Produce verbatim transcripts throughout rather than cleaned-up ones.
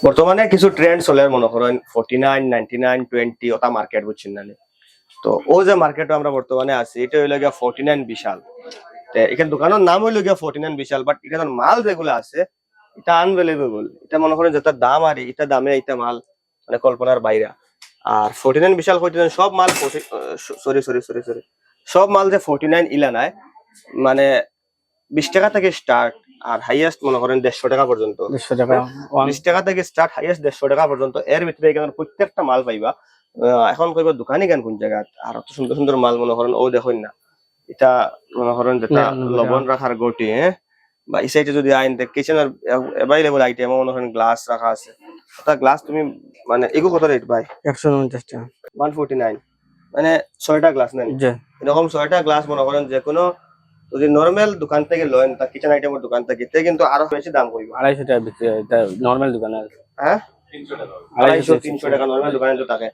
বর্তমানে কিছু ট্রেন্ড চলের, মনে করেন forty nine, ninety nine, twenty, ওটা মার্কেট, বুঝছেন না নি? তো ও যে মার্কেটে আমরা বর্তমানে আছি, এটা হইলো গিয়া ফর্টি নাইন বিশাল। তে এখানে দোকানের নাম হইলো গিয়া ফর্টি নাইন বিশাল, বাট এখানে মাল যেগুলো আছে, এটা আনবিলিভেবল। এটা মনে করেন যেটা দাম আর এটা দামে এটা মাল মানে কল্পনার বাইরে। আর ফর্টি নাইন বিশাল কইতে সব মাল, সরি সরি সরি সরি, সব মাল যে ফর্টি নাইন ইলা নাই, মানে বিশ টাকা থেকে স্টার্ট, আর হাইয়েস্ট মনে করেন দেড়শো টাকা পর্যন্ত। দেড়শো টাকা, হ্যাঁ? ওয়ান বিশ টাকা থেকে স্টার্ট, হাইয়েস্ট দেড়শো টাকা পর্যন্ত। এর ভিতরে এখানে প্রত্যেকটা মাল পাইবা। আহ, এখন কইবা দোকানি কেন কোন জায়গা, আর অত সুন্দর সুন্দর মাল মনে করেন ও দেখইন না। এটা মনে করেন যেটা নিরানব্বই টাকা। লবণ রাখার গটি, হ্যাঁ, বা এই সাইডে যদি আইন, কিচেনের অ্যাভেলেবল আইটেম, মনে করেন গ্লাস রাখা আছে। ওটা গ্লাস তুমি মানে এগু কত রেট ভাই? একশো উনপঞ্চাশ টাকা। ওয়ান ফোর্টি নাইন, মানে ছয়টা গ্লাস নেন। জি। এরকম ছয়টা গ্লাস মনে করেন যে কোনো যদি নরমাল দোকান থেকে লইন, তা কিচেন আইটেমের দোকান থেকে, তে কিন্তু আরো বেশি দাম কইব। আড়াইশো টাকা বিক্রি হয়, এটা নরমাল দোকানে আছে। হ্যাঁ, আড়াইশো, তিনশো টাকা নরমাল দোকানে তো থাকে।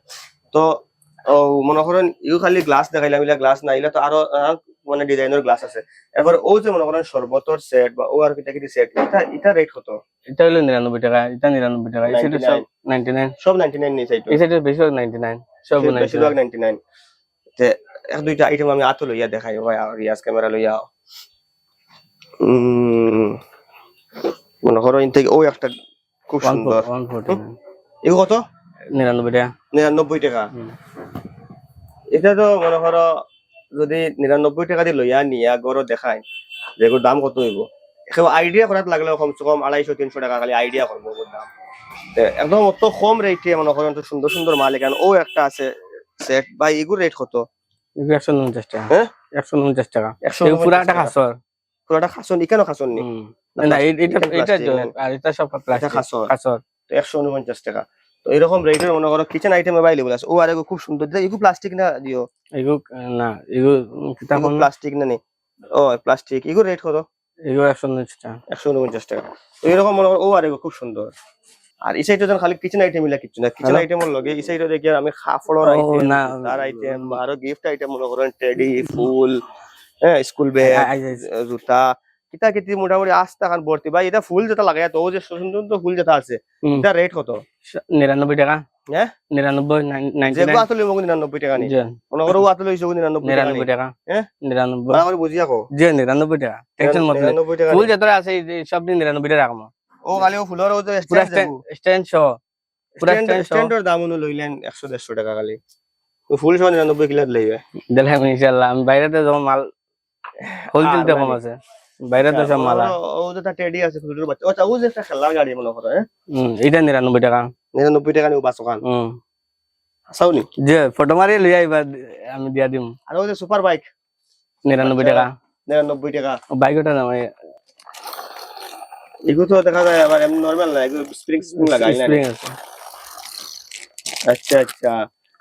তো ও মনে করেন ইউ খালি গ্লাস দেখাইলাম, ইলা গ্লাস না, ইলা তো আরো, আহ, মানে ডিজাইনের গ্লাস আছে। এরপর ও যে মনে করেন শরবতর সেট বা ও আর কিতা কিতা সেট, এটা, এটা রেট কত? এটা হলো নিরানব্বই টাকা, এটা নিরানব্বই টাকা, এই সেটে সব নাইনটি নাইন। Ninety nine. সব নাইনটি নাইন নিচে এটা। এই সেটে বেশিরভাগ নাইনটি নাইন, সব সে-, নাইনটি নাইন। বেশিরভাগ নাইনটি নাইন। তে এক দুইটা আইটেম আমি আতো লইয়া দেখাই ভাই, আর রিয়াজ ক্যামেরা লইয়া। উম, মনে করো ইন থেকে ও একটা খুব ওয়ান সুন্দর। Four-, one forty nine. এগু কত? নিরানব্বই টাকা। নিরানব্বই টাকা। হুম। এটা তো মনে করো যদি নিরানব্বই টাকা দিয়ে লইয়া নিয়া গরো দেখায়, যে এগুর দাম কত হইব, কেউ আইডিয়া করাত লাগলে কমসে কম আড়াইশো তিনশো টাকা খালি আইডিয়া করবো এগুর দাম। তে একদম অত কম রেটে মনে করেন তো সুন্দর সুন্দর মাল এখানে। ও একটা আছে সেট ভাই, এগুর রেট কত? এগুলো একশো উনপঞ্চাশ টাকা। হ্যাঁ? একশো উনপঞ্চাশ টাকা। একশো উনপঞ্চাশ এগুলো পুরাটা টাকা। খাসর। পুরাটা খাসন, এখানে খাসন নি? হুম। না, না, প্লাস্টিক, এ-, এটা, এখানে এটা প্লাস্টিক জল, নেন। আর এটা সব প্লাস্টিক। খাসর। খাসর। তো একশো উনপঞ্চাশ টাকা। তো এরকম রেটের মনে করো কিচেন আইটেম অ্যাভেলেবল আছে। ও আর এগু খুব সুন্দর। এগু প্লাস্টিক না দিও? এগু, না, এগু, উম, কিতা এগু কোন? প্লাস্টিক না নি? ও, প্লাস্টিক। এগু রেট কত? এগু একশো উনপঞ্চাশ টাকা। একশো উনপঞ্চাশ টাকা। তো এরকম মনে করো ও আর এগু খুব সুন্দর। আর এই সাইডে যখন খালি কিচেন আইটেম ইলা কিচ্ছু না, কিচেন হ্যালো? আইটেমর লগে এই সাইডে দেখি আর আমি কাপড়র ও, আইটেম, না। জুতার আইটেম, আরো গিফট আইটেম মনে করেন টেডি, ফুল, হ্যাঁ, স্কুল ব্যাগ, আ-, আ-, আ-, জুতা, কিতা কিতি মোটামুটি আস্তা খান ভর্তি। ভাই, এটা ফুল যেটা লাগাই, তো ও যে সুন্দর সুন্দর ফুল যেটা আছে, হুম। এটা রেট কত? স-, নিরানব্বই টাকা। হ্যাঁ? নিরানব্বই, নাইন-, নাইনটি নাইন। যেগু আতলে মগু নিরানব্বই টাকা নি? জি। মনে করো ও আতলে হইছে গো নিরানব্বই টাকা নি? নিরানব্বই টাকা। হ্যাঁ? নিরানব্বই। ভালো করে বুঝিয়া কও। জি, নিরানব্বই টাকা। টেনশন মত নাই। নিরানব্বই টাকা ফুল নি? যতটা আছে, এই যে সব দিন নিরানব্বই টাকা রাখমু। ও, খালি ও ফুলর ও যে পুরা স্ট্যান্ড স্ট্যান্ড, যাবো। স্ট্যান্ড সহ। পুরা স্ট্যান্ড, স্ট্যান্ড সহ। স্ট্যান্ডর দাম উনি লইলেন একশো দেড়শো টাকা খালি। ও ফুল সহ নিরানব্বই কিলো লইবে। দিলাম ইনশাআল্লাহ। আমি বাইরে তো যখন মাল হোলসেল আর তো কম মানে আছে। বাইরে তো আচ্ছা, সব মালা। ও, ও যেটা টেডি আছে, ছোট ছোট বাচ্চা। আচ্ছা, ও যে একটা খেলনার গাড়ি মনে করো, হ্যাঁ? হুম, এটা নিরানব্বই টাকা। নিরানব্বই টাকা নিব বাস ওখান। হুম। আসাও নি? যে ফটো মারি লই আইবা, আমি দিয়া দিম। আর ও যে সুপার বাইক? নিরানব্বই টাকা। নিরানব্বই টাকা। ও বাইক ওটা না, ওই এগু তো দেখা যায় আবার এমনি নরমাল না, এগু স্প্রিং স্প্রিং লাগাই না। স্প্রিং আছে। আচ্ছা, আচ্ছা।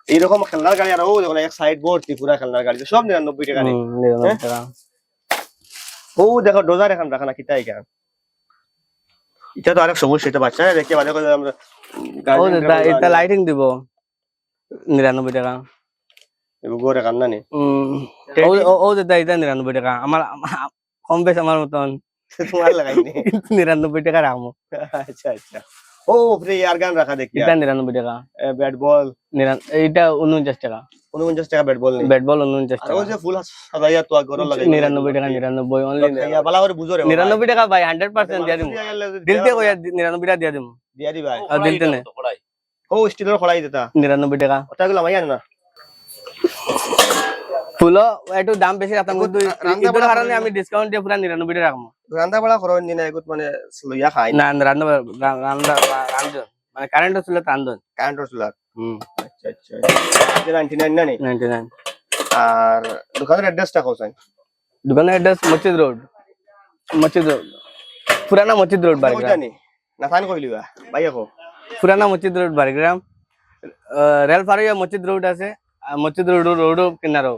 এইরকম খেলনার গাড়ি আর ও দেখো না, এক সাইড ভর্তি পুরা খেলনার গাড়ি, সব নিরানব্বই টাকা নি। হুম, নিরানব্বই হ্যাঁ? টাকা। ও দেখো, ডোজার এখন রাখা না, কিতা এখান? এটা তো আরেক সমস্যা, এটা বাচ্চারা দেখে বাদে করে আমরা, উম, ও গার্ডেন দাদা, ড্রাইভার এটা আনি। লাইটিং দিব নিরানব্বই টাকা। এগু ঘরে কান্না নেই। হুম। ও, ও, ও দাদা, এটা নিরানব্বই টাকা। আমার, আমা-, কম বেশ আমার মতন। তোমার লাগাই নি। কিন্তু নিরানব্বই টাকা রাখবো। আচ্ছা, আচ্ছা। ও, উপরে এয়ার গান রাখা দেখি। এটা নিরানব্বই টাকা। এ, ব্যাট বল। নিরান-, এইটা উনপঞ্চাশ টাকা। উনপঞ্চাশ টাকা ব্যাট বল নেই। ব্যাট বল উনপঞ্চাশ আর টাকা। ওই যে ফুল সাজাইয়া তো ঘর লাগে। নিরানব্বই টাকা, নিরানব্বই, only খাইয়া ভালো করে বুঝো রে ভাই। নিরানব্বই টাকা ভাই, hundred percent দিয়া দিমু। দিল তে কইয়া দি-, নিরানব্বই টাকা দিয়া দিমু। দিয়া দি ভাই। আর দিল তে নে। ও, স্টিলের কড়াই যেটা। নিরানব্বই টাকা। ওটা গুলো আমার জানো না। ফুলো একটু দাম বেশি রাখতাম, কিন্তু রান্না ইদুর বড়া কারণে করে আমি ডিসকাউন্ট দিয়ে পুরা নিরানব্বই টাকা রাখবো। রান্না বড়া করো নি না, এগুত মানে লইয়া খাই। না, না, রান্না বড়া, রা-, রান্না, রা-, রান্ধন। মানে কারেন্ট চুলা রান্ধন। কারেন্ট চুলা। হুম। আচ্ছা, আচ্ছা। এটা নাইনটি নাইন না নি? Ninety nine. আর দোকানের অ্যাড্রেসটা কোথায়? দোকানের অ্যাড্রেস মসজিদ রোড। মসজিদ রোড। পুরানা মসজিদ রোড, বারগ্রাম। জানি। না, তান কইলিবা, ভাই কও। পুরানা মসজিদ রোড, বারগ্রাম। আহ, রেল পার হইয়া মসজিদ রোড আছে, আর মসজিদ রোড, রোডও কিনারও।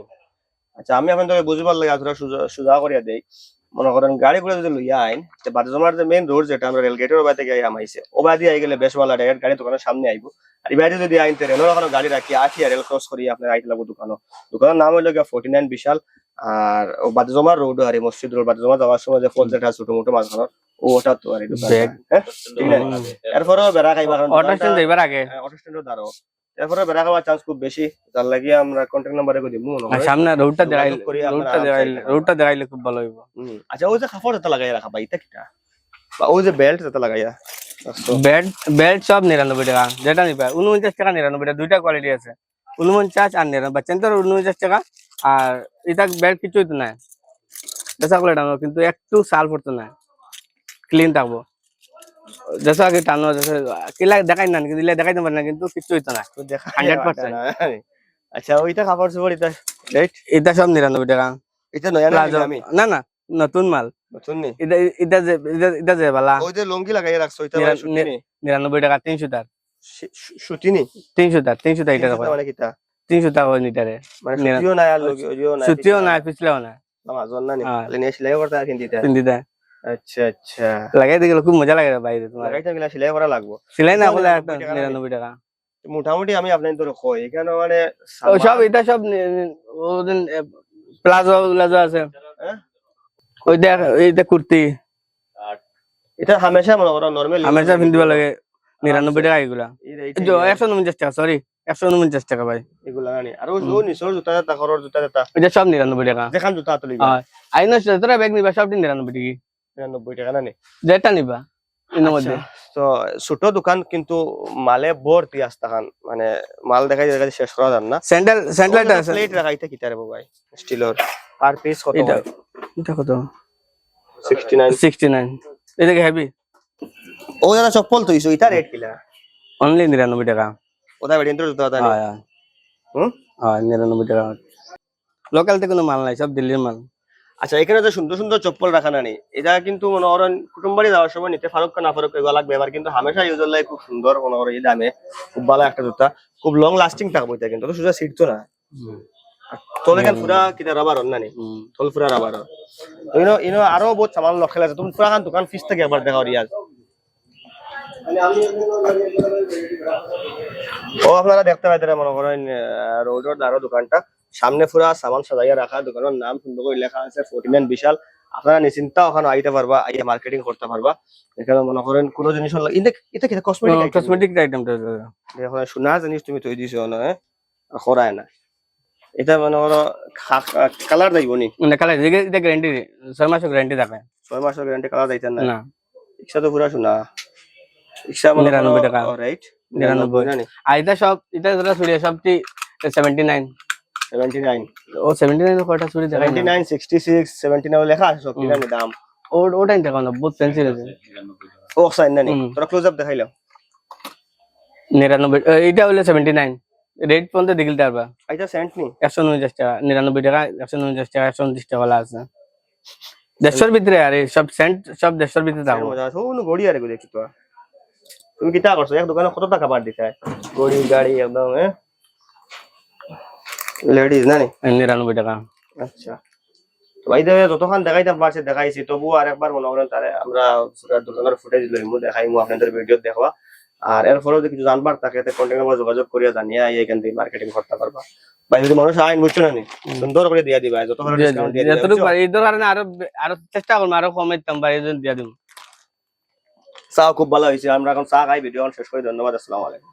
আচ্ছা, আমি আপনাদের বুঝবার লাগে আসলে সুজা, সুজা করিয়া দেই। মনে করেন গাড়ি ঘোড়া যদি লইয়া আইন, তে বাদে জমার যে মেইন রোড যেটা আমরা রেল গেটের ওবায় থেকে আই হামাইছে, ওবায় দিয়ে আই গেলে বেশ ভালা, ডাইরেক্ট গাড়ি দোকানের সামনে আইবো। আর এবারে যদি আইন, তে রেলের ওখানে গাড়ি রাখিয়া আটিয়া রেল ক্রস করিয়া আপনার আইতে লাগবো দোকানও। দোকানের নাম হইলো গিয়া ফর্টি নাইন বিশাল। আর ও বাদে জমার রোড আর এই মসজিদ রোড, বাদে জমা যাওয়ার সময় যে ফল যেটা ছোট মোটো মাঝখানে, ও, ওটা তো আর এই দোকানটা, ব্যাগ। হ্যাঁ? ঠিক না? এরপরেও বেড়া খাইবা, কারণ অটো স্ট্যান্ড যাইবার আগে। অটো স্ট্যান্ডও দাঁড়াও। এরপরে বেড়া খাওয়ার চান্স খুব বেশি, যার লাগি আমরা কন্ট্যাক্ট নাম্বার রেখে দিমু। আর সামনে রোডটা দেখাইলে, যোগাযোগ করি আপনারা রোডটা আনতে দেখাইলে, পারবা। রোডটা দেখাইলে খুব ভালা অইবো। হুম, আচ্ছা, ওই যে কাপড় যেটা লাগাইয়া রাখা ভাই, এটা কিটা? বা ওই যে বেল্ট যেটা লাগাইয়া রাখছো? বেল্ট, বেল্ট সব নিরানব্বই টেকা, যেটা নিবা। ঊনপঞ্চাশ টেকা নিরানব্বই টেকা, দুইটা কোয়ালিটি আছে, ঊনপঞ্চাশ আর নিরানব্বই। বাচ্চাইন্তর ঊনপঞ্চাশ টেকা, আর ইটা বেল্ট কিছু অইতো নায়, বেসা করে দাম, কিন্তু একটু সাল পড়তো নায়, ক্লিন থাকবো। যেসা আগে টানো, যেসা কিলা দেখাই না, কিন্তু ইলা দেখাইতে পারি না, কিন্তু কিচ্ছু অইতো না। তো দেখা হান্ড্রেড পার্সেন্ট। যায় না। আচ্ছা, ওইটা কাপড় চোপড়, এটা রেট? ইটা সব নিরানব্বই টেকা। এটা নয়া না প্লাজো, আমি? না না, নতুন মাল। নতুন নি? ইটা, ইটা যে, ইটা, ইটা যে বালা, ওই যে লুঙ্গি লাগাইয়া রাখছো, ওইটা নিরা-, মানে সুতি নি-, নি? নিরানব্বই টেকা, তিন সুতার। সি-, সু-, সুতি নি? তিন সুতার, তিন সুতা ইটা তিন সুতা দেখো। মানে কিটা? তিন সুতা ওই নিটারে। মানে নিরা-, সুতিও নাই আর লুঙ্গি, ওইও নাই, সুতিও পিছনে নাই, পিছলেও নাই। আমার জন না নি? হ্যাঁ। তাহলে নিয়ে সেলাই করতে আর কিনতে দিতে? পিন্দিতা। আচ্ছা, আচ্ছা। লাগাই দিলে খুব মজা লাগে রে ভাই তোমার। লাগাইতে গেলে সেলাই করা লাগবো। সিলাই না এটাও করলে নিরানব্বই একটা টাকা না? নিরানব্বই টাকা। মোটামুটি আমি আপনাদের ধরে কই, এখানে মানে ও সব, সামান এটা সব নি-, নি-, ওদিন, এ, প্লাজো, প্লাজো আছে। হ্যাঁ? ওই দেখ, এইটা কুর্তি। এটা হামেশা মনে করো নরমালি হামেশা পিন্দিবা লাগে, নিরানব্বই টাকা এগুলা। এই rate জো, এগুলা। একশো ঊনপঞ্চাশ টাকা, সরি, একশো ঊনপঞ্চাশ টাকা ভাই। এগুলা না নি? আর ওই হুম। ওই নিচর জুতা জুতা, করর জুতা জুতা, এটা সব নিরানব্বই টাকা। যেখান জুতা তুলিবা। হ্যাঁ, আইন যতটা ব্যাগ নিবা সব নিরানব্বই টাকা। নিরানব্বই টাকা না নি? যেটা নিবা, এর মধ্যে। আচ্ছা, তো ছোট দোকান কিন্তু মালে ভর্তি আস্তা খান, মানে মাল দেখাই দেখাই শেষ করা যার না। স্যান্ডেল, স্যান্ডেল এটা আছে। প্লেট রাখা, এটা কিতা রে ভাই? স্টিলর। পার পিস কত এটা, হয়? এটা কত? Sixty nine. Sixty nine. এটা কি হেভি? ও যারা চপ্পল তো ইসো, এটা রেট কিলা? অনলি নিরানব্বই টাকা। ওটা ভেরিয়েন্টর জুতা ওটা নি? হ্যাঁ, হ্যাঁ। হুম? হ্যাঁ, নিরানব্বই টাকা। লোকাল থেকে কোনো মাল নাই, সব দিল্লির মাল। আচ্ছা, এখানে যে সুন্দর সুন্দর চপ্পল রাখা না নি, এটা কিন্তু মনে করেন কুটুমবাড়ি যাওয়ার সময় নিতে পারুক না পারুক, এগুলো লাগবে। এবার কিন্তু হামেশা ইউজ লাগে খুব সুন্দর, মনে করো এই দামে খুব ভালো একটা জুতা, খুব লং লাস্টিং থাকবো এটা কিন্তু, অত সোজা ছিঁড়তো না। তবে কেন পুরা কিতা রাবার না নি? হুম। তল পুরা রাবার। ইনো, ইনো আরো বহুত সামান লক্ষ্য আছে। তুমি পুরা খান দোকান পিছ থেকে একবার দেখা করি আজ। ও আপনারা দেখতে পাইতেন মনে করেন, আহ, রোডর ধারো দোকানটা, সামনে পুরা সামান সাজাইয়া রাখা, দোকানর নাম সুন্দর করে লেখা আছে ফর্টি নাইন বিশাল। আপনারা নিশ্চিন্তা ওখানে আইতে পারবা, আইয়া মার্কেটিং করতে পারবা। এখানে মনে করেন কোনো জিনিস হলো, এটা, এটা কিতা কসমেটিক আইটেম? কসমেটিক আইটেমটা আছে। এখন সোনার জিনিস তুমি তৈরি দিছো না, হ্যাঁ? আর করায় না। এটা মনে করো কালার যাইব নি? না, কালার, এটা, এটা গ্যারান্টি, ছয় মাসের গ্যারান্টি থাকে। ছয় মাসের গ্যারান্টি কালার যাইতে না। না। রিক্সা তো পুরা সোনা। রিক্সা মনে করো নিরানব্বই টাকা। রাইট? নিরানব্বই। আর এটা সব, এটা যেটা চুড়ি, সবটি সেভেন্টি নাইন। Seventy nine. ও সেভেন্টি নাইন কয়টা চুড়ি দেখা seventy nine, sixty six, seventy nine লেখা আছে সব, ঠিক আছে দাম। ও, ওটাই দেখো না, বহুত ফ্যান্সি রয়েছে। ও সাইন না নি? হুম। তোরা ক্লোজ আপ দেখাইলাম। নিরানব্বই, এ, এটা হইলো সেভেন্টি নাইন। রেট পর্যন্ত দেখিল তারবা। এটা সেন্ট নি? একশো উনপঞ্চাশ টাকা, নিরানব্বই টাকা, একশো উনপঞ্চাশ টাকা, একশো উনত্রিশ টাকা ওলা আছে। দেড়শোর ভিতরে, আরে সব সেন্ট, সব দেড়শোর ভিতরে থাকবো। মজা আছে। ও, ঘড়ি আর এগুলো দেখি তো। তুমি কিতা করছো? এক দোকানে কত টাকা বার দিতে হয়? ঘড়ি, গাড়ি, একদম, হ্যাঁ? লেডিস না নি? নিরানব্বই টাকা। আচ্ছা। তো ভাই, দেখো, যতক্ষণ দেখাইতাম পারছি, দেখাইছি। তবুও আরেকবার মনে করেন তারে আমরা পুরা দোকানের ফুটেজ লইমু, দেখাইমু আপনাদের ভিডিও দেখবা। আর এরপরেও যদি কিছু জানবার থাকে, তো কন্ট্যাক্ট নাম্বার যোগাযোগ করিয়া জানিয়া আইয়া এখান থেকে মার্কেটিং করতে পারবা। ভাই, যদি মানুষ আইন, বুঝছো না নি? হুম। সুন্দর করে দিয়া দিবা, যত পারো দিয়ে ডিসকাউন্ট দিন। দিয়া দিবা, যতটুকু বুঝছো? পারি, এই ধরনের আরো বে-, আরো চেষ্টা করবো, আরো কমে দিতাম পারি, এই জন্য দিয়ে দিবো। চা খুব ভালা হইছে। আমরা এখন চা খাই, ভিডিও শেষ করি। ধন্যবাদ, আসসালামু আলাইকুম।